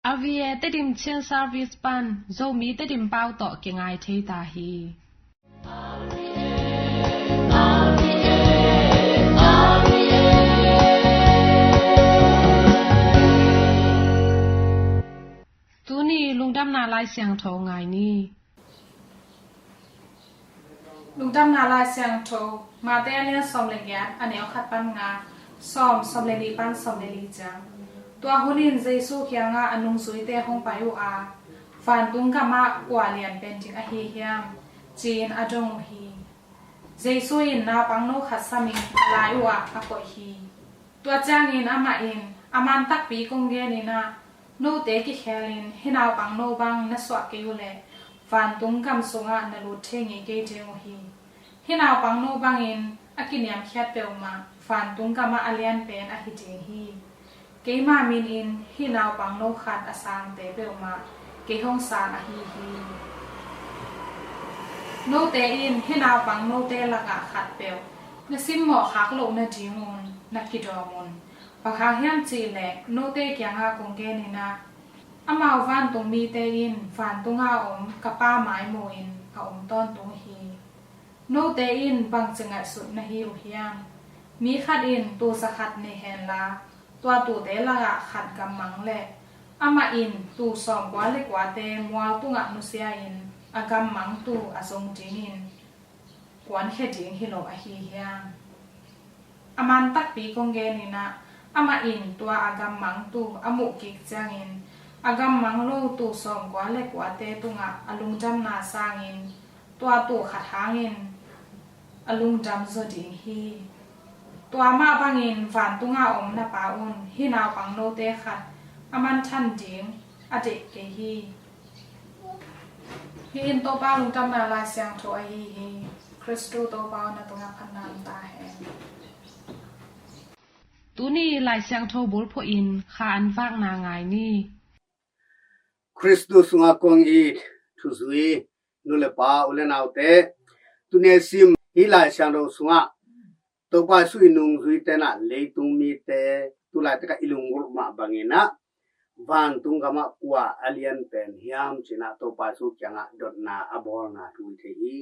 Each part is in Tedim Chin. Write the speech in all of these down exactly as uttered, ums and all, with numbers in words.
R V A Tedim Chin Service pan Zomi Tedim pau tawh kingai thei ta hi. Tuni lungdamna Lai Siangtho ngai ni. Lungdamna Lai Siangtho, Mate a lian sawm le giat, a neu khat pan nga, sawm, sawm le li pan sawm le li ciang. Tua hunin Jesu kiangah a nungzuite hong pai uh a, vantung gamah kua lian pen ding ahi hiam, ci-in a dong uh hi. Jesu in naupangno khat samin a lai uh ah a koih hi. Tua ciangin amah in, a man takpi kong genin ah, note kikhelin hih naupangno bang na suah kei uh leh vantung gam sungah na lut thei ngei kei ding uh hi. Hih naupangno bangin a kiniamkhiat peuhmah vantung gamah a lian pen ahi ding hi. Keima minin hih naupangno khat a sangte peuhmah kei hong sang ahi hi. Note in hih naupangnote lakah khatpeuh na simmawh khak loh nadingun na kidawm un. Bang hang hiam cihleh note kiangah kong genin ah, amau vantung mite in vantunga om ka Pa maimuin a om tawntung hi. Note in bangci ngaihsut na hi uh hiam? Mi khat in tuu za khat nei henla, tua tuute lakah khat gammang leh amah in tuu sawmkua le kuate mual tungah nusia-in a gammang tuu a zong dingin kuankhia ding hi lo ahi hiam? A man takpi kong genin ah, amah in tua a gammang tuu a muh kik ciangin a gammang lo tuu sawmkua le kuate tungah a lungdamna sangin tua tuu khat hangin a lungdam zaw ding hi. Tua mah bangin vantunga om na Pa un hih naupangnote khat a manthan ding a deih kei hi. Hih in Topa lungdamna Lai Siangtho ahi hi. Khristu Topa aw, na tungah phatna om ta hen. Tuni Lai Siangtho bulphuh in kha an vakna ngai ni. Khristu sungah kong it thuzui nu le pa, u le naute, tuni a sim hih Lai Siangtho sungah Topa Jesu i nungzuite in ah leitung mite tulaitakah i lunggulh mah bangin ah vantung gamah kua a lian pen hiam ci-in ah Topa Jesu kiangah dotna a bawlna thu i thei hi.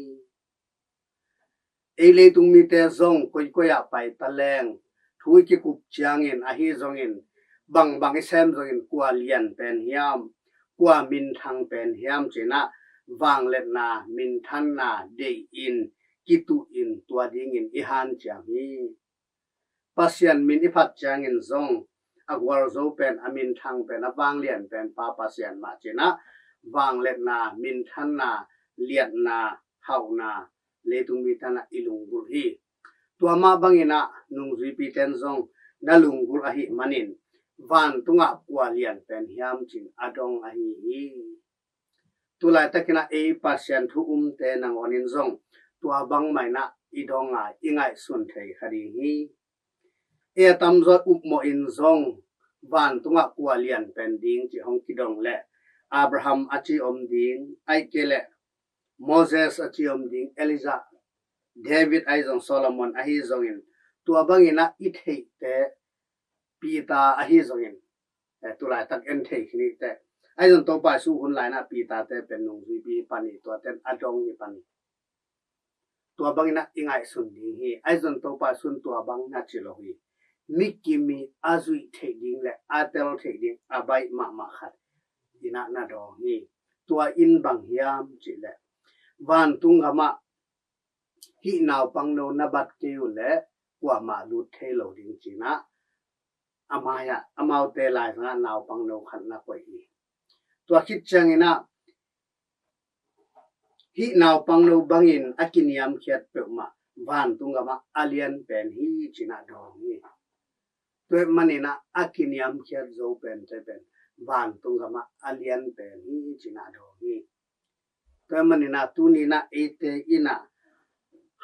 Ei leitung mite zong koikoi ah pai taleng thu i kikup ciangin ahi zongin, bangbang i sem zongin kua lian pen hiam, kua minthang pen hiam ci-in ah vangliatna, minthanna deih in, kituh in, tua dingin i hanciam hi. Pasian min i phat ciangin zong a gualzo pen, a minthang pen, a vanglian pen Pa Pasian mah ci-in ah vangliatna, minthanna, liatna, hauhna leitung mite in ah i lunggulh hi. Tua mah bangin ah nungzuipite in zong na lunggulh ahih manin vantungah kua lian pen hiam ci-in a dong ahi hi. Tulaitakin ah ei Pasian thu umte nangawnin zong tua bangmah in ah i dong a, i ngaihsun thei kha ding hi. Ei a tamzaw upmawh in zong vantungah kua lian pen ding ci hong kidong leh Abraham a ci om ding, ahih kei leh Moses a ci om ding, Elijah, David ahi zong, Solomon ahi zongin, tua bangin ah i theihte, Peter ahi zongin, eh, tulaitak en thei khin i teh. Ahi zong Topa Jesu hun lai-in ah Peter-te pen nungzuipi hi pan hi, tuate in a dong hi pan hi. Tua bangin ah i ngaihsun ding hi. Ahi zong Topa Jesu in tua bang na ci lo hi. Mi kim i a zuih theih ding le a tel theih ding a baih mahmah khat in ah na dawng hi. Tua in bang hiam cih leh, vantung gamah hih naupangno na bat kei uh leh kuamah lut thei lo ding ci-in ah a mai-ah amaute laizangah naupangno khat na koih hi. Tua khit ciangin ah hih naupangno bangin a kiniamkhiat peuhmah vantung gamah a lian pen hi ci-in ah dawng hi. Tua ahih manin ah a kiniamkhiat zo pente pen vantung gamah a lian pen hi ci-in ah dawng hi. Tua ahih manin ah tuni-in ah eite in ah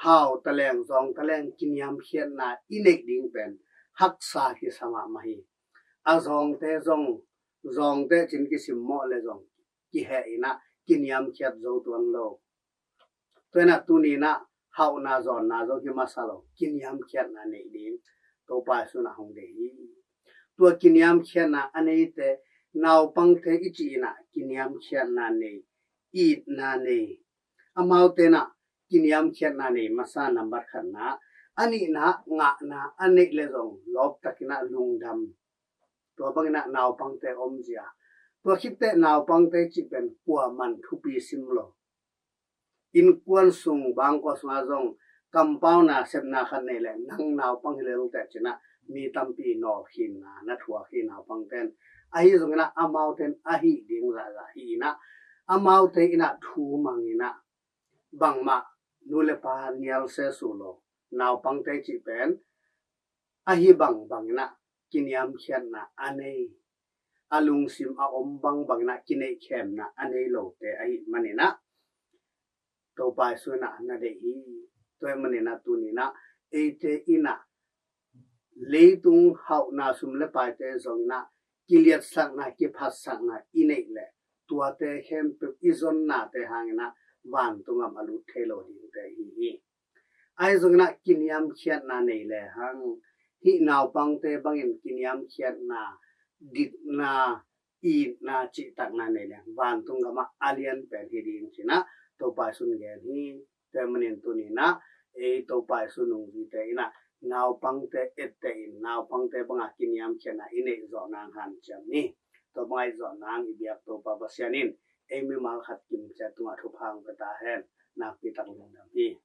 hau taleng, zawng taleng kiniamkhiatna i neih ding pen haksa kisa mahmah hi. A zawngte zong, zawngte ci-in kisimmawh leh zong kiheh in ah kiniamkhiat zo tuan lo. Tua in ah tuni-in ah hauhna zawnna zong hi masa lo, kiniamkhiatna neih ding Topa Jesu in ah hong deih hi. Tua kiniamkhiatna a neite naupangte i cih inah kiniamkhiatna nei, itna nei. Amaute inah kiniamkhiatna nei masa nambat khatna, a nihna ngahna a neih le zong lawptak inah lungdam. Tua bang inah naupangte omzia. Tua khitteh naupangte cih pen kuaman thupi sim lo. Innkuan sung bangkua sungah zong kampauna sepna khat nei le nang naupang hi lel teh ci inah mi tampi nawlkhinna na thuak hi naupangten. Ahi zong inah amauten ahi ding zahzah hi inah amaute inah thu mang inah bangmah nu le pa nial se su lo. Naupangte cih pen ahi bangbang inah kiniamkhiatna a nei, a lungsim a om bangbang inah kineihkhemna a nei lote ahi man inah Topa Jesu inah na deih hi. Tua hi man inah tuni inah eite inah leitung hauhna sum le paite zong inah kiliatsakna, kiphatsakna i neih leh tuate khempeuh i zonnate hang inah vantung gam a lut thei lo dingte hi hi. Ahi zong inah kiniamkhiatna nei le hang hih naupangte bangin kiniamkhiatna, dikna, itna, cihtakna nei le vantung gamah a lian pen hi ding ci inah Topa Jesu in gen hi. Tua hi man in tuni inah ei Topa Jesu nungzuite inah naupangte etteh in naupangte banga kiniamkhiatna i neih zawh nang hanciam ni. Tua banga i zawh nang i biak Topa Pasian in ei mimal khat kimciat tungah thupha hong pia ta hen. Nakpi tak lungdam hi.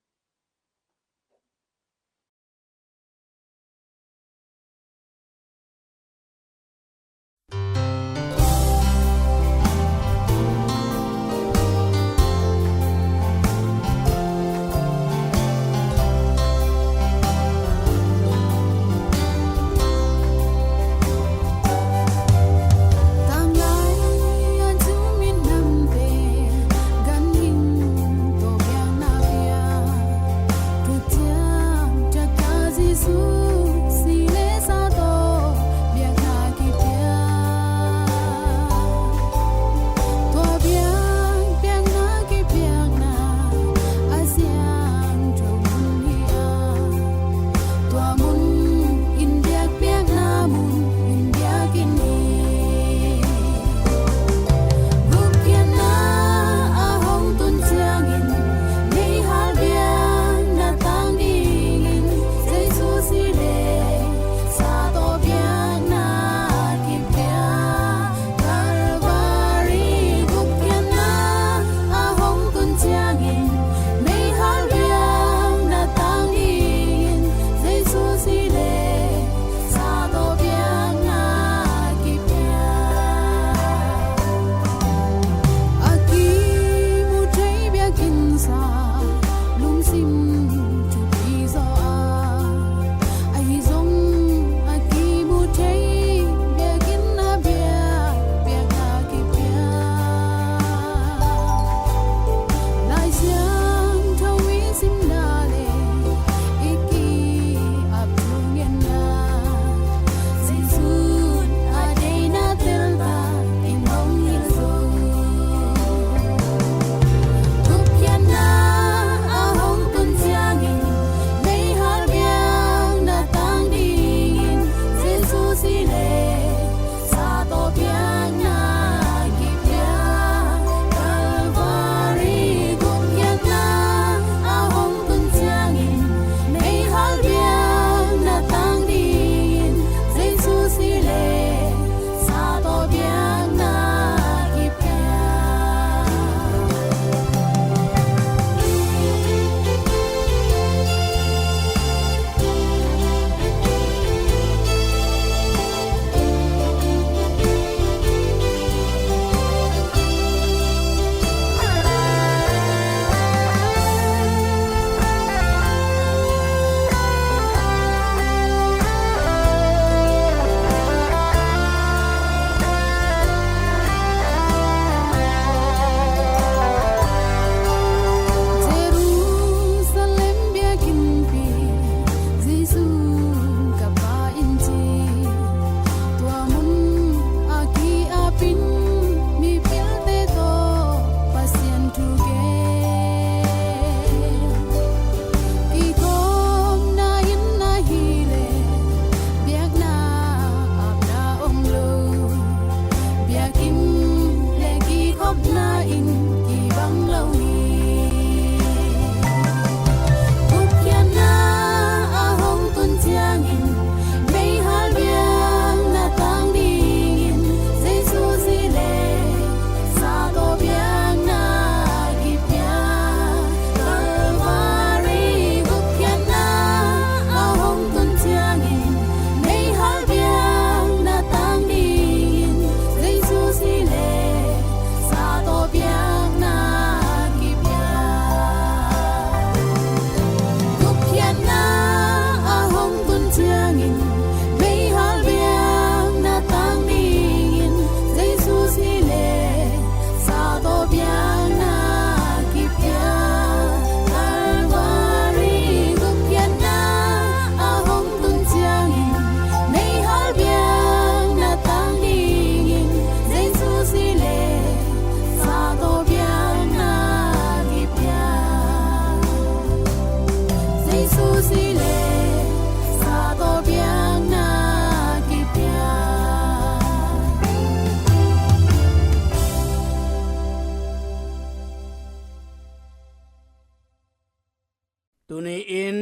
Tuni-in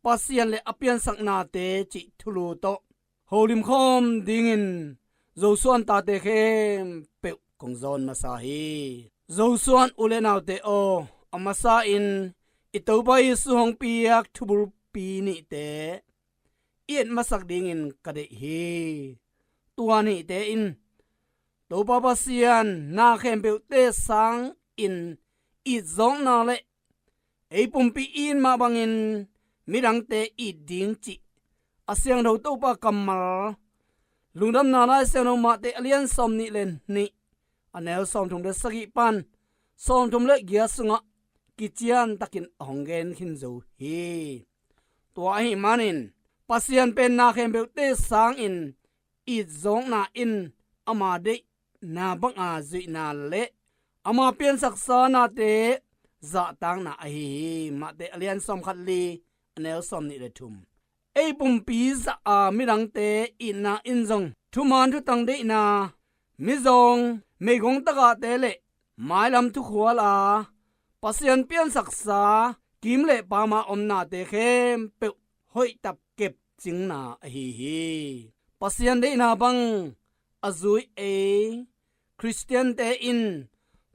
Pasian le a piansaknate cih thulu tawh holim khawm dingin Joshua in tate khempeuh kong zawn masa hi. Joshua in u le naute aw, a masa-in i Topa Jesu hong piak thubulpi nihte i et masak dingin ka deih hi. Tua nihte in Topa Pasian na khempeuhte sangin itzawkna le ei pumpi i it mah bangin midangte it ding cih a siangtho Topa kammal, Lungdamna Lai Siangtho Mate a lian sawm nih le nih, a neu sawmthum le sagih pan sawmthum le giat sungah kiciantakin a hong gen khin zo hi. Tua ahih manin Pasian pen na khempeuhte sangin itzawkna in ama deihna banga zuihna le ama piansaksa nate zahtakna ahi hi. Mate a lian sawmkhat li, a neu sawmnih le thum. Ei pumpi zah a midangte itna in zong thuman thutang deihna, mizawng, meigong tagahte le mailam thukhual a Pasian piansaksa kim le pama omnate khempeuh hoihtap kepcingna ahi hi. Pasian deihna bang a zui ei Khristiante in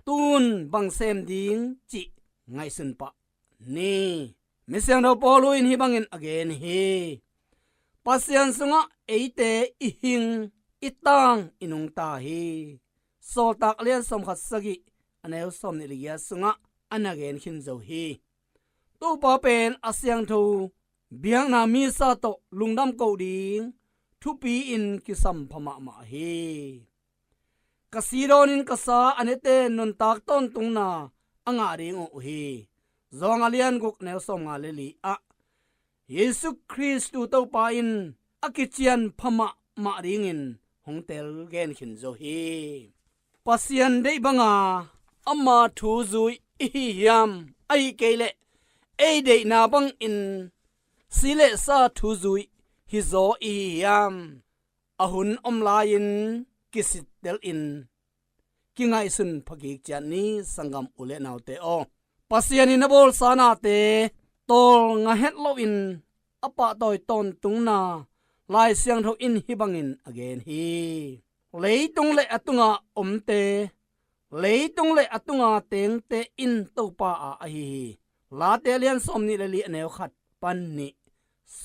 tun bang sem ding cih ngaihsun pah ni. Misiangtho Paulu in hih bangin a gen hi. Pasian sungah eite i hing, i tang, i nungta hi. Sawltak a lian sawmkhat sagih, a neu sawmnih le giat sungah a na gen khin zo hi. Topa pen a siangtho biakna misa tawh lungdam koh ding thupi-in kisam pha mahmah hi. Ka si dawnin ka sa a nete nuntak tawntungna a ngah ding uh hi. Zawng a lian guk, neu sawmnga le li ah Jesu Khristu Topa in a kician pha mahmah dingin hong tel gen khin zo hi. Pasian deih banga ama thu zui i hi hiam? Ahih kei leh ei deihna bangin si le sa thu zui hizaw i hi hiam? A hun om lai-in kisittelin kingaihsun phakik ciat ni, sanggam u le naute aw. Pasian in a bawlsa nate tawlnga het loin a pahtawi tawntungna Lai Siangtho in hih bangin a gen hi. Leitung le a tunga omte, leitung le a tunga tengte in Topa a ahi hi. Late a lian sawmnih le li, a neu khat pan nih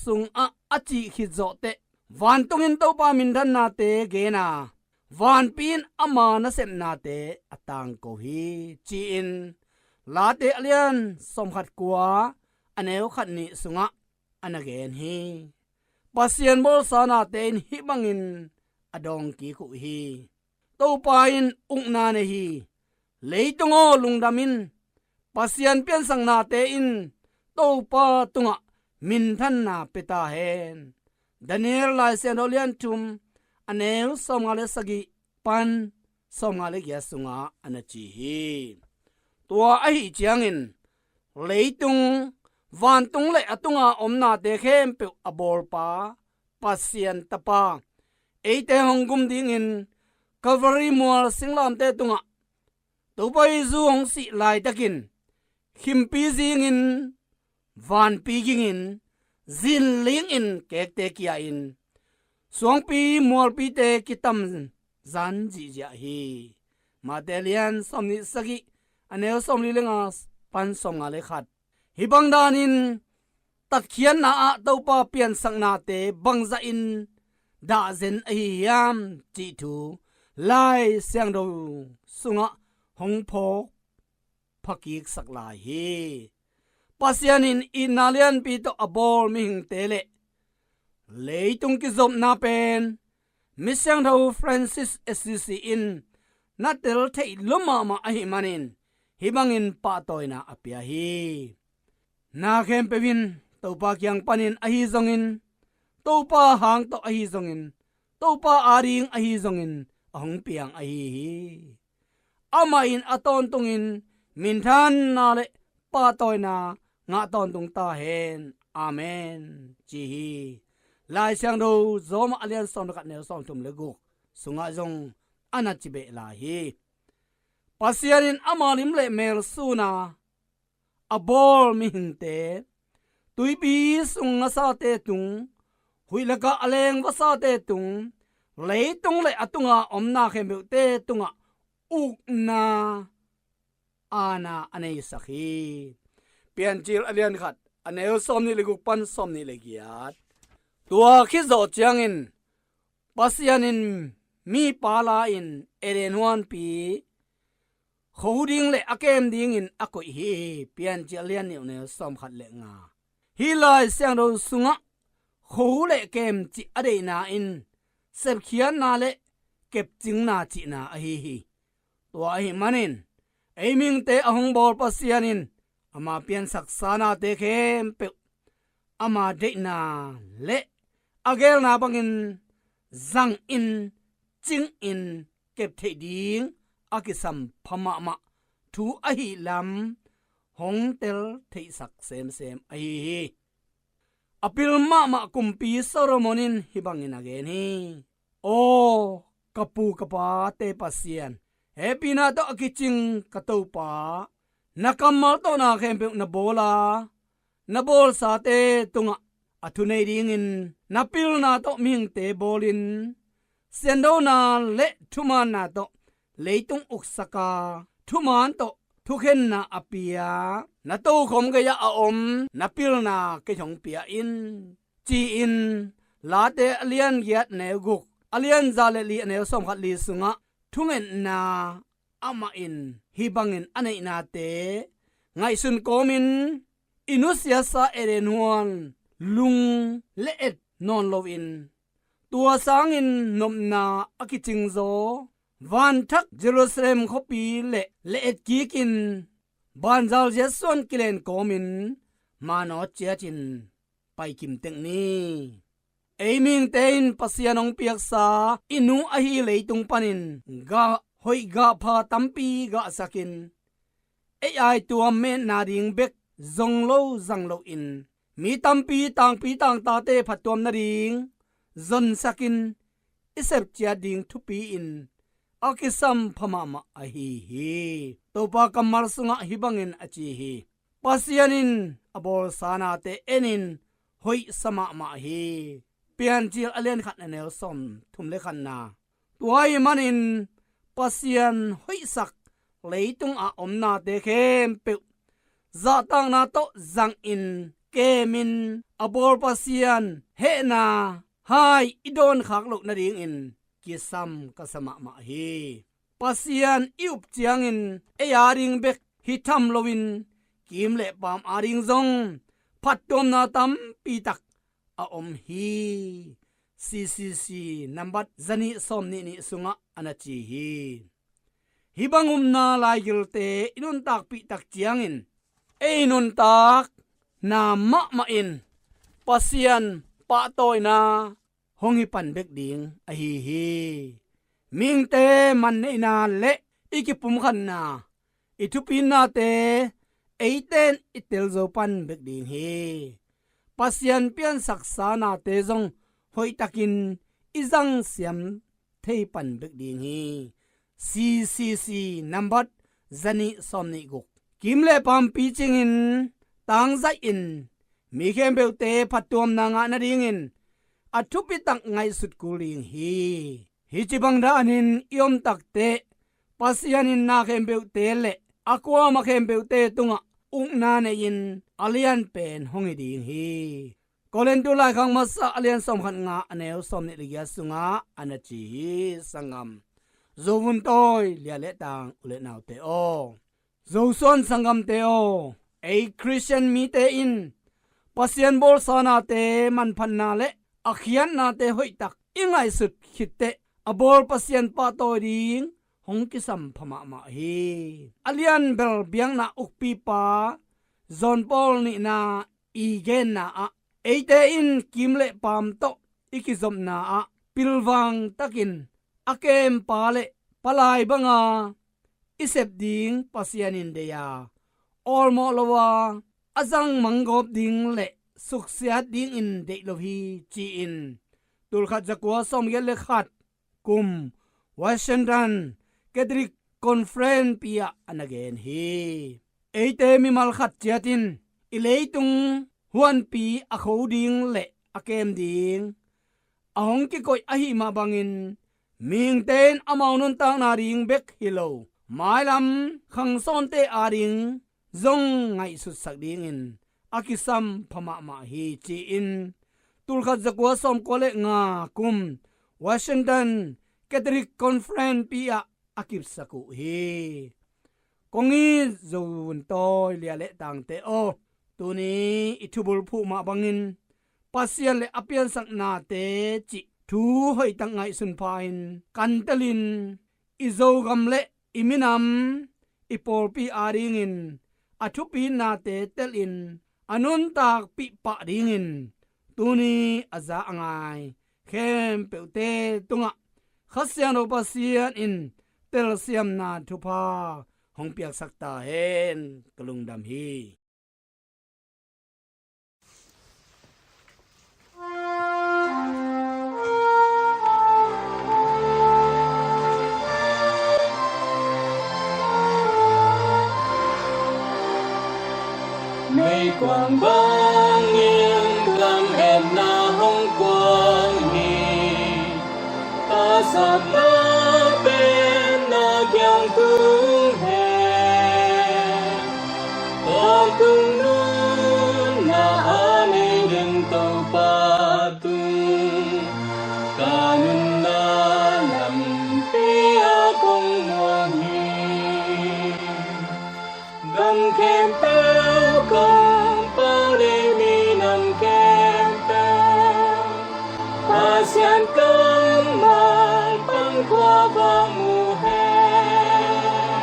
sungah a cih khit zawh teh, vantungin Topa minthannate gen a, vanpi in ama nasepnate a tangko hi, ci-in Late a lian sawmkhat kua, a neu khat nih sungah a na gen hi. Pasian bawlsa nate in hih bangin a dawng kik uh hi. Topa in ukna nei hi. Leitung aw, lungdam in. Pasian piansaknate in Topa tungah minthanna pia ta hen. Daniel Lai Siangtho lian thum, a neu sawmnga le sagih pan sawmnga le giat sungah a na ci hi. Tua ahih ciangin leitung, vantung le a tunga omnate khempeuh a bawlpa, Pasian Tapa, eite hong gum dingin Calvary mual singlamteh tungah Topa Jesu hong sih laitakin khimpi zingin, vanpi gingin, zinlingin kekte kia-in, suangpi mualpite kitam zan zihziah hi. Mate lian sawmnih sagih, a neu sawmli le nga pan sawmnga le khat. Hih bang danin tatkhiatna ah Topa piansaknate bangzahin dahzen ahi hiam cih thu Lai Siangtho sungah hong phawk phakiksak lai hi. Pasian in itna lianpi tawh a bawl mihingte le leitung kizopna pen Misiangtho Francis Assisi in na tel theih lua mahmah ahih manin hih bangin pahtawina a pia hi. Na khempeuh in Topa kiang panin ahi zongin, Topa hang tawh ahi zongin, Topa ading ahi zongin a hong piang ahi hi. Amah in a tawntungin minthanna le pahtawina ngah tawntung ta hen. Amen, ci hi. Lai Siangtho Rom a lian sawm le khat, neu sawmthum le guk sungah zong a na ci beh lai hi. Pasian in ama lim le mel suna a bawl mihingte tuipi sung ngasate tung, huih lakah a leng vasate tung, leitung le a tunga omna khempeuhte tungah ukna aana a neisak hi. Piancil a lian khat, a neu sawmnih le guk pan sawmnih le giat. Tua khit zawh ciangin Pasian in mipa la-in Eden huanpi kho ding le a kem dingin a koih hi. Piancil a lian nih, a neu sawmkhat le nga. Hih Lai Siangtho sungah kho le kem cih a deihna in sepkhiatna le kepcingna cihna ahi hi. Tua ahih manin ei mihingte a hong bawl Pasian in ama piansaksa nate khempeuh ama deihna le a geelna bangin zangin, cingin, kep theih ding a kisam pha mahmah thu ahih lam hong tel theihsak semsem ahi hi. A pil mahmah Kumpi Solomon in hih bangin a gen hi. Aw, ka pu ka pate Pasian, hehpihna tawh a kicing ka Topa, na kammal tawh na khempeuh na bawl a, na bawlsate tungah a thunei dingin na pilna tawh mihingte bawlin, siandona le thumaanna tawh leitung uksak a, thumaan tawh thukhenna a pia, na tokhom gei-ah a om na pilna kei hong pia in, ci-in Late a lian giat, neu guk, a lian za le li, a neu sawmkhat li sungah thungetna amah in hih bangin a neihnate ngaihsun kawmin i nusiasa Eden huan lung le et nawn loin, tua sangin nopna a kicingzaw vanthak Jerusalem khuapi le le et kikin banzal ziatsuan kilen kawmin manawt ciatin paikim tek ni. Ei mihingte in Pasian hong piaksa i nu ahi leitung panin gah hoih gah pha tampi gahsakin, ei aituam metna ding bek zong lo zang loin, mi tampi tangpi tangtate phattuam nading zonsakin i sepciat ding thupi-in a kisam pha mahmah ahi hi. Topa kammal sungah hih bangin a ci hi. Pasian in a bawlsa nate enin hoihsa mahmah hi. Piancil a lian khat, a neu sawmthum le khatna. Tua ahih manin Pasian hoihsak leitung a om nate khempeuh zahtakna tawh zangin, kemin, a bawl Pasian hehna hai i dawnkhak loh nadingin kisam ka sa mahmah hi. Pasian i up ciangin ei ading bek hi tham loin, kim le paam ading zong phattuamna tampi tak a om hi. C C C nambat zanih sawmnih nih sungah a na ci hi. Hih bang upna laigilte i nuntakpih tak ciangin, ei nuntakna mahmah in Pasian pahtawina hong hi pan bek ding ahi hi. Mihingte manneihna le i kipumkhatna, i thupinnate eite in i telzo pan bek ding hi. Pasian piansaksa nate zong hoihtakin i zangsiam thei pan bek ding hi. C C C nambat zanih sawmnih guk. Kim le paam picingin, tangzaihin, mi khempeuhte phattuamna ngah nadingin a thupitak ngaihsut kul ding hi. Hih ci bang danin i om takteh Pasian in na khempeuhte le a kuamah khempeuhte tungah ukna nei-in a lianpen hong hi ding hi. Korintu laikhak masa a lian sawmkhat nga, a neu sawmnih le giat sungah a na ci hi. Sanggam, zuvun tawi lia le tang u le naute aw, Zosuan sanggamte aw, ei Khristian mite in Pasian bawlsa nate manphatna le a khiatnate hoihtak i ngaihsut khitteh a bawl Pasian pahtawi ding hong kisam pha mahmah hi. A lianbel biakna ukpipa John Paul nihna i genna ah, eite in kim le paam tawh i kizopna ah pilvang takin a kempa le palai banga i sep ding Pasian in deih a, awlmawh lo a, a zang manggawp ding le suksiat dingin deih lo hi, ci-in tulkhat zakua sawmgiat le khat kum Washington Catholic Conference pi-ah a na gen hi. Eite mimal khat ciat in i leitung huanpi a kho ding le a kem ding a hong kikoih ahih mah bangin, mihingte in amau nuntakna ding bek hi lo, mailam khangsawnte ading zong ngaihsutsak dingin a kisam pha mahmah hi, ci-in tulkhat zakua sawmkua le nga kum Washington Catholic Conference pi ah a kipsak uh hi. Kong it Zo vun tawi lia le tangte aw, tuni i thubul phuh mah bangin Pasian le a piansaknate cih thu hoihtak ngaihsun pha-in kan telin, i Zogam le i minam, i pawlpi adingin a thupitnate telin a nuntakpih pah dingin tuni a za a ngai khempeuhte tungah Kha Siangtho Pasian in telsiamna thupha hong piaksak ta hen. Ka lungdam hi. 每光光影，lam etna hong kuang hi. Pasal na pen na kiang tung hen. Tawntung nunna a nei den Topa tung, ka nunna lampi ah kong muang hi. Gam khempeuh kong pau le minam khempeuh, Pasian kammal pang khua va mu hen.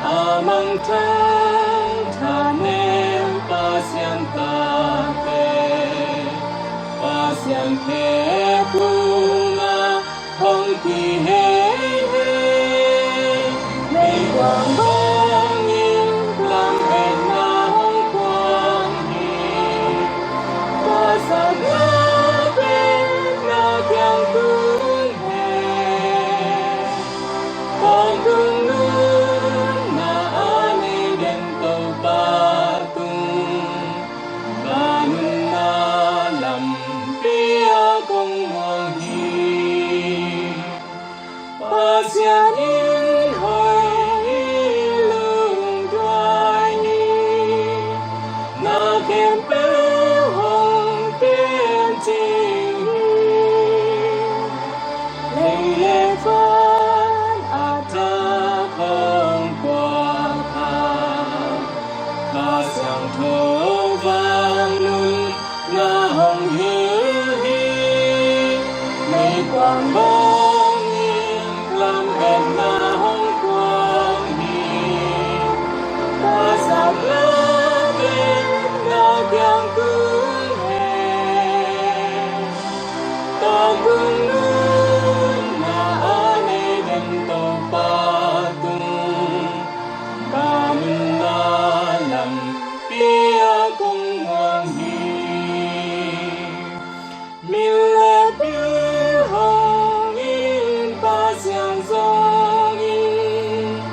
A mangthang thanem Pasian tate, Pasian khe kung a hong kihei hei. Meikuang bangin lam etna hong kuang hi. Pasal na pen na kiang tung hen. Tawntung nunna a nei den Topa tung, ka nunna lampi ah kong muang hi. Pasian in hoih in lungduai ni, na khempeuh hong ken cing hi. Lei le van a thak hong puak a, Kha Siangtho vangliatna hong hilh hi. Meikuang bangin lam etna hong kuang hi. Pasal na pen na kiang tung hen. Tawntung nunna a nei den Topa tung, ka nunna lampi ah kong muang hi. Min le bil hong in, Pasian zong in,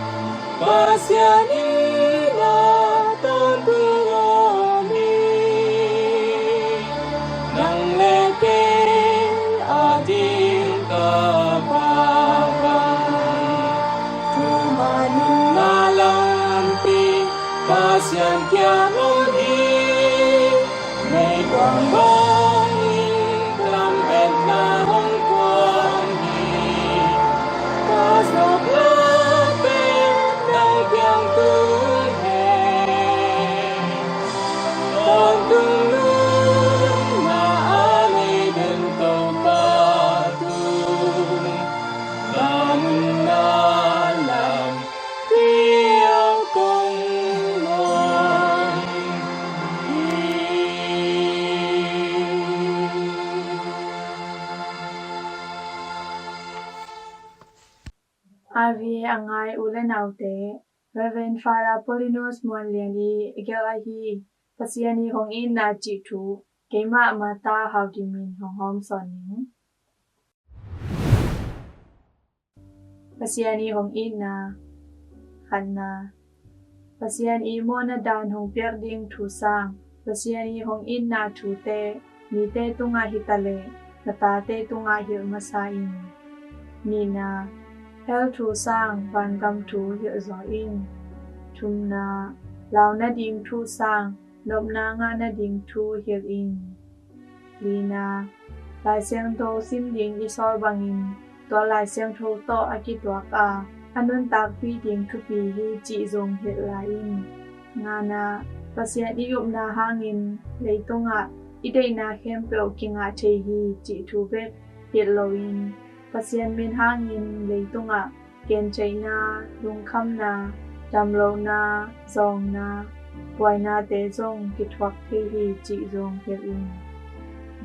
Pasian in na tawntung aw ni. Nang le kei a ding ka Pa bang, thumna nunna lampi Pasian kiang om hi. Meikuang bangin lam etna hong kuang hi. Ka zawk la pen nang kiang tung hen. Tawntung nunna a nei den Topa tung, ka nunna lampi ah kong muang hi. RVA a ngai u le naute, Reverend Father Paulinus Muan Lian i a gelh ahi Pasian i hong itna cih thu keimah Martha Hau Kim in hong hawmsawn ning. Pasian i hong itna. Khatna, Pasian i mawhna dan hong piak ding thu sang. Pasian ii hong itna thute mite tungah hi taleh na tate tungah hilh masa in. Nihna, hell thu sang vangam thu hilh zaw in. Thumna, lau nading thu sang nopna ngah nading thu hilh in. Lina, Lai Siangtho sim ding i sawl bangin tua Lai Siangtho tawh a kituak a, a nuntakpih ding thupi hi cih zong hilh lai in. Ngana, Pasian i upna hangin leitungah i deihna khempeuh kingah thei hi cih thu bek hilh loin, Pasian min hangin leitungah gentheihna, lungkhamna, damlohna, zawngna, buainate zong kithuak thei hi cih zong hilh in.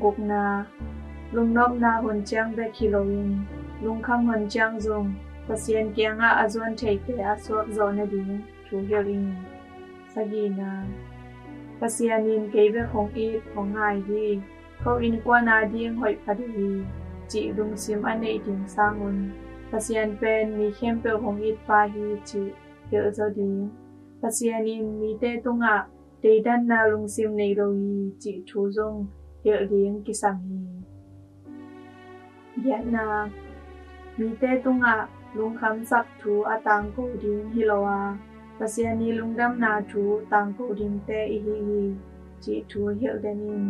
Gukna, lungnopna hun ciang bek hi loin, lungkham hun ciang zong Pasian kiangah a zuan theite a suak zawh nading thu hilh in. Sagihna, Pasian in kei bek hong it hong ngai hi, ko innkuan ading hoih pha ding hi cih lungsim a neih ding sangun, Pasian pen mi khempeuh hong it pa hi cih hilh zaw ding. Pasian in mite tungah deidanna lungsim nei lo hi cih thu zong hilh ding kisam hi. Giatna, mite tungah lungkhamsak thu a tangko ding hi lo a, Pasian ii lungdamna thu tangko dingte i hi hi cih thu hilh den in.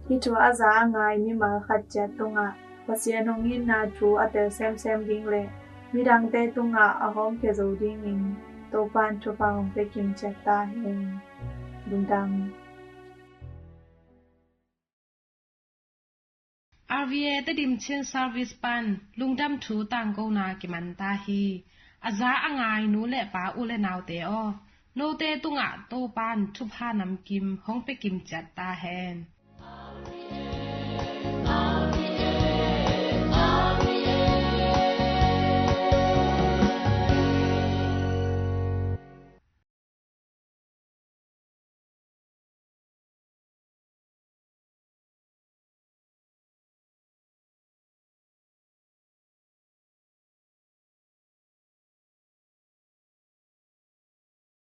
Hih thu a za a ngai mimal khat ciat tungah Pasian hong itna thu a tel semsem ding le midangte tungah a hawmkhia zo dingin Topa'n thupha hong pia kim ciat ta hen. Lungdam. R V A Tedim Chin Service pan lungdam thu tangkona kiman ta hi. A za a ngai nu le pa u le naute aw, note tungah Topa'n thupha namkim hong pia kim ciat ta hen.